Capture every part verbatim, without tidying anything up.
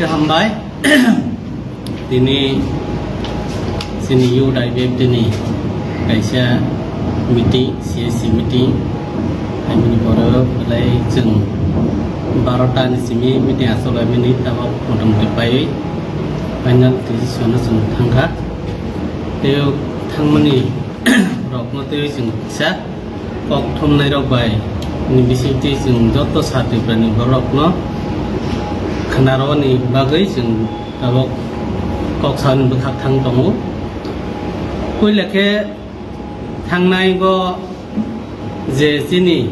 Hambai. Tini chini youth I P F T ni kaisa meeting, C S C meeting. Haimani borok belai chwng barota ni simi meeting achuk laimani, tabok motamoti pai final decision no chwng thangkha. Tei thangmani rokno tei chwng kisa kok thumnai rok bai ni bisingtwi chwng joto sa Tripura ni borok no khwnarokni bagwi chwng tabok kok sani bwkhak thang tongo. Puila khe thangnai go je chini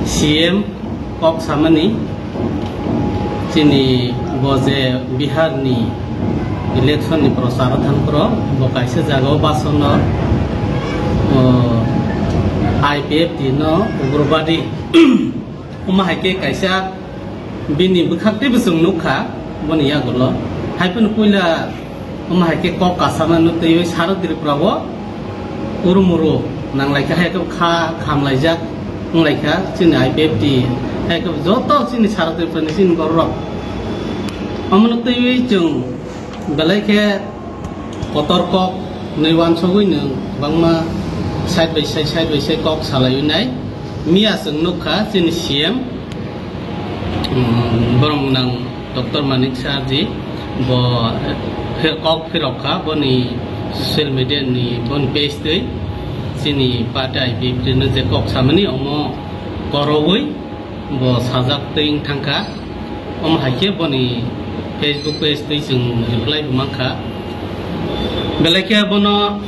C M kok samani, chini bo je Bihar ni election ni prochar thang phoro bo kaisa jaga o basono, o, I P F T no ugrobadi omo hai khe kaisa bini bwkhak tei bwswng nukha boni yagulo. Hai phano puila omo hai khe kok kasama no twiwi sara Tripura o uru muru nanglaikha, hai khe kha khamlaijak wnglaikha chini I P F T, hai khe joto chini sara Tripura ni chini borok rok. Omo no twiwi chwng belai khe kotor kok nwi wansogwi nwng kwbangma side by side, side by side kok salaiwi nai. Miya chwng nukha chini C M, um, borok nang Doctor Manik Saha ji, bo, eh, kok phirok kha boni social media ni boni page twi chini party I P F T no je kok samani omo korowi bo sajak twi wng thangkha. Omo hai khe boni Facebook page twi chwng reply bo mankha. Belai khe bono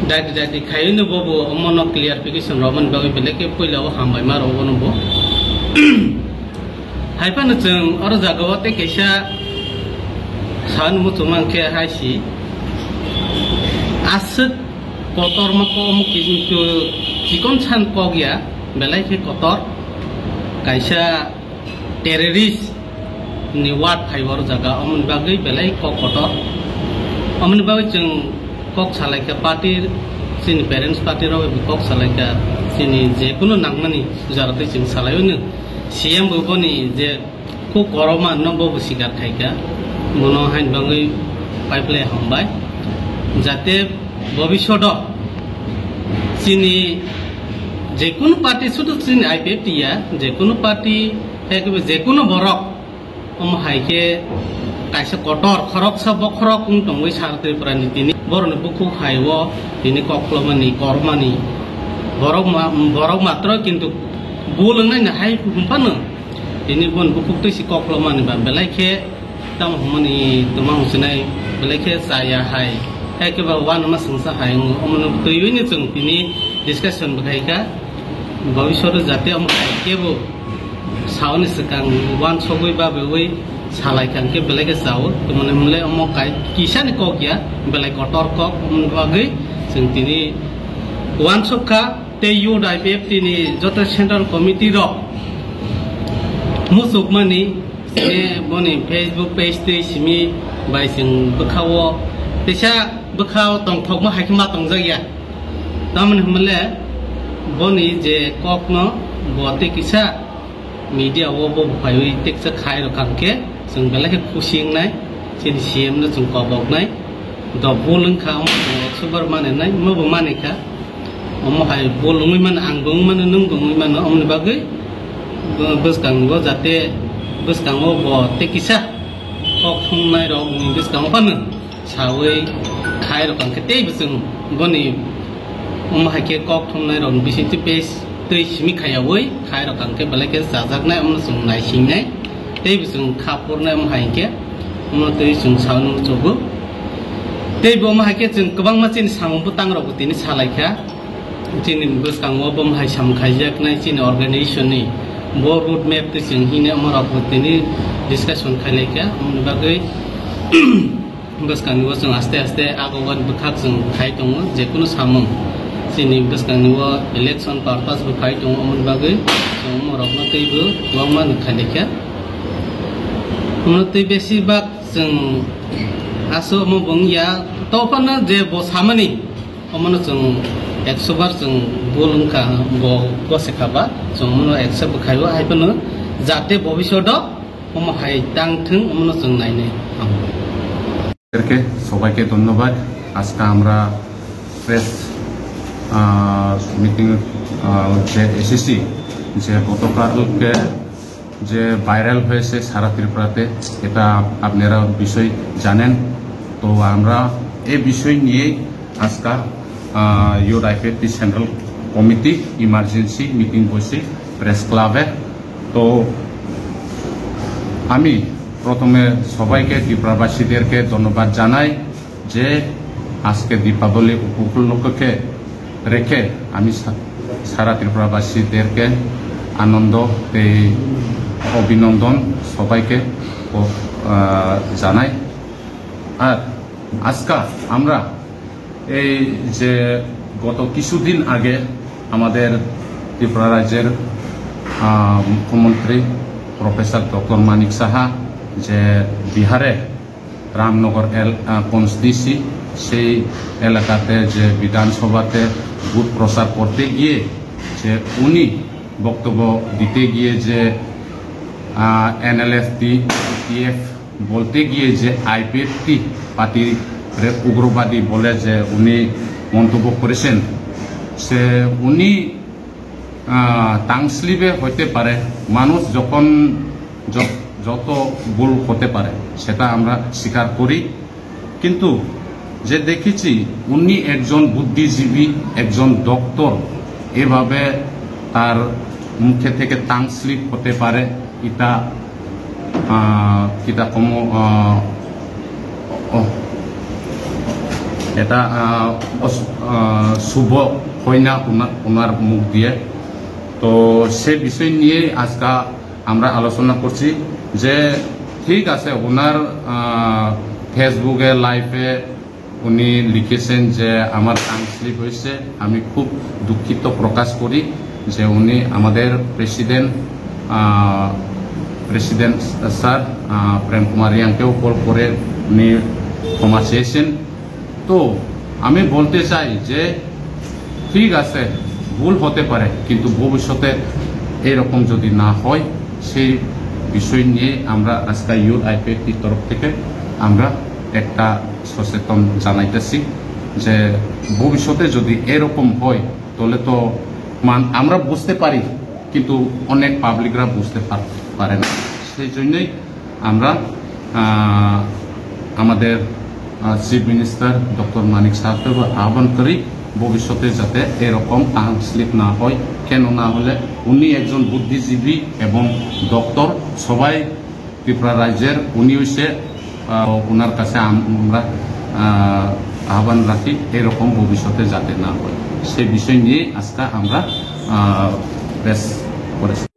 daidi daidi khaiwi no bobo omono clarification rwmani bagwi belai khe puila o hambai ma rw bono bo. Hai phano chwng oro jaga o tei kaisa san muchung mankhe hai si aswk kotor ma kok omo kintu chikon san kok ya, belai khe kotor kaisa terrorist ni word phai o jaga, omoni bagwi belai kok kotor. Omoni bagwi chwng kok salaikha party, chini parents party rok bai kok salaikha, chini jekunu nangmani jora twi chwng salaiwi no C M bo boni je kok korokma no bo bo sikar khaikha, bono haini bagwi pipeline hambai jate bobishodo chini jekunu party, sudu chini I P F T ya, jekunu party, ekebe jekunu borok, omo hai khe kaisa kotor khoroksa bokhorok wng tongwi sar Tripura ni tini borokni bukhuk hai o tini koklomani kormani borok ma-, borok matro kintu bul wngnai hai phano tini bon bukhuk twi si koklomani ba belai khe tamo hwnmani tongma hwnsinai belai khe chaya hai, hai khe ba uanama swngsa hai wngo. Omono twiwi no chwng tini discussion bo khai kha. Bobishoto jate omo hai kebo saoni swkang uansogwi babewi salai kha hwnkhe belai khe chao. Tongmani hwnle omo kai kisani kok ya, belai kotor kok, omoni bagwi chwng tini uansuk kha. Tei youth I P F T ni joto central committee rok muchukmani je boni Facebook page tei simi bai chwng bwkha-o teisa bwkha-o tongthokma hai khe ma tongjak ya. Tamoni hwnle boni je kokno bo tei kisa media o bo buphaiwi teksa khai rwkha hwnkhe chwng belai khe khusi wngnai, chini C M no chwng koboknai. Do bul wngkha omo chwng ekso bar maninai, omo bo manikha. Omo hai bol wngwi mano, ang bo wngwi mano, nwng bo wngwi mano, omoni bagwi bwskango jate bwskango bo tei kisa kok thumnai rok ni bwskango phano sawi khai rok hwnkhe tei bwswng boni omo hai khe kok thumnai rok ni bisingtwi page twi simi khaiyawi khai rok hwnkhe belai khe chajaknai, omo chwng naisingnai tei bwswng kha purnai omo hai khe omo twi chwng sawi muchungo. Tei bo omo hai khe chwng kwbangma chini samung bwtang rok bo tini salai kha. Chini bwskango bo hai samung khaijaknai chini organization ni bo road map twi chwng hini omo rok bo tini discussion khailai kha. Omoni bagwi bwskango chwng aste aste agogan bwkhak chwng khai tongo, jekunu samung chini bwskango election purpose bo khai tongo, omoni bagwi chwng omo rokno teibo kwbangma no khailai kha. Omo tei besi bak chwng aso omo bo wngya, to phano je bo samani, omono chwng ekso bar chwng bul wngkha, bo gose kha ba, chwng omono accept bo khaio, hai phano jate bobishoto Omo hai tang thung, omono chwng nainai ang. এদেরকে সবাইকে ধন্যবাদ। আজকে আমরা প্রেস, আহ, মিটিং, আহ, যে এসেছি, যে গতকালকে যে ভাইরাল হয়েছে সারা ত্রিপুরাতে, এটা আপনারা বিষয় জানেন। তো আমরা এই বিষয় নিয়েই আজকে, uh, youth IPFT central committee emergency meeting বসে প্রেস ক্লাবে। তো আমি প্রথমে সবাইকে, ত্রিপুরাবাসীদেরকে ধন্যবাদ জানাই যে আজকে দীপাবলি উপলক্ষে রেখে আমি সা-, সারা ত্রিপুরাবাসীদেরকে আনন্দ, এই অভিনন্দন সবাইকে ও, আহ, জানাই। আর আজকে আমরা এই যে গত কিছুদিন আগে আমাদের ত্রিপুরা রাজ্যের, আহ, মুখ্যমন্ত্রী প্রফেসর ডক্টর মানিক সাহা যে বিহারে রামনগর এল-, আহ, কনস্টিটুয়েন্সি, সেই এলাকাতে যে বিধানসভাতে ভোট প্রচার করতে গিয়ে যে উনি বক্তব্য দিতে গিয়ে যে, আহ, এনএলএফটি, টিএফ বলতে গিয়ে যে আইপিএফটি পার্টি রে-, উগ্রবাদী বলে যে উনি মন্তব্য করেছেন, সে উনি, আহ, টাং স্লিপে হতে পারে। মানুষ যখন য-, যত ভুল হতে পারে, সেটা আমরা স্বীকার করি। কিন্তু যে দেখেছি, উনি একজন বুদ্ধিজীবী, একজন ডক্টর, এভাবে তার মুখে থেকে টাং স্লিপ হতে পারে, এটা, আহ, কিতা কমো, আহ, ও, এটা, আহ, অস-, আহ, শুভ হয় না ওনা-, ওনার মুখ দিয়ে। তো সে বিষয় নিয়ে আজকে আমরা আলোচনা করছি যে ঠিক আছে, ওনার, আহ, ফেসবুকে লাইভে উনি লিখেছেন যে আমার টাং স্লিপ হয়েছে, আমি খুব দুঃখিত প্রকাশ করি যে উনি আমাদের প্রেসিডেন্ট, আহ, প্রেসিডেন্ট স্যার, আহ, প্রেম কুমার রিয়াংকেও কল করে উনি ক্ষমা চেয়েছেন। তো আমি বলতে চাই যে ঠিক আছে, ভুল হতে পারে, কিন্তু ভবিষ্যতে এরকম যদি না হয়, সেই বিষয় নিয়ে আমরা আজকে ইউথ আইপিএফটির তরফ থেকে আমরা একটা সচেতন জানাইতেছি যে ভবিষ্যতে যদি এরকম হয়, তাহলে তো মান-, আমরা বুঝতে পারি, কিন্তু অনেক পাবলিকরা বুঝতে পার-, পারে না। সেই জন্যই আমরা, আহ, আমাদের, আহ, চিফ মিনিস্টার ডক্টর মানিক সাহেবকে আহ্বান করি, ভবিষ্যতে যাতে এরকম টাং স্লিপ না হয়। কেন না হলে উনি একজন বুদ্ধিজীবী এবং ডক্টর, সবাই ত্রিপুরা রাজ্যের, উনি হইছে, আহ, ওনার কাছে আম-, আমরা, আহ, আহ্বান রাখি এরকম ভবিষ্যতে যাতে না হয়, সে বিষয় নিয়ে আজকে আমরা, আহ, প্রেস করেছি।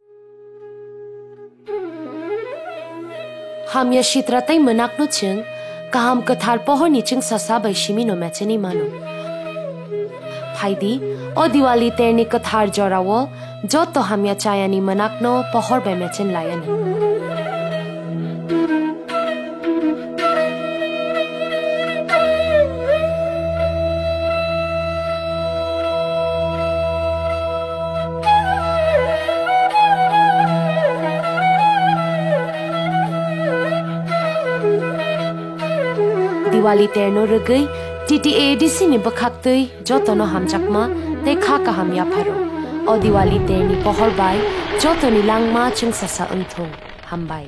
Hamya sitra tei mwnakno chwng kaham kwthar pohorni chwngsasa bai simino mechenwi mano. Phaidi, o Diwali terni kwthar jorao joto hamya chayani mwnakno pohor bai mechen laianw. Diwali terno rwgwi T T A A D C ni bwkhaktwi jotono hamjakma tei kha kaham yapharo. O Diwali terni pohor bai jotoni langma chwngsasa wngthung. Hambai.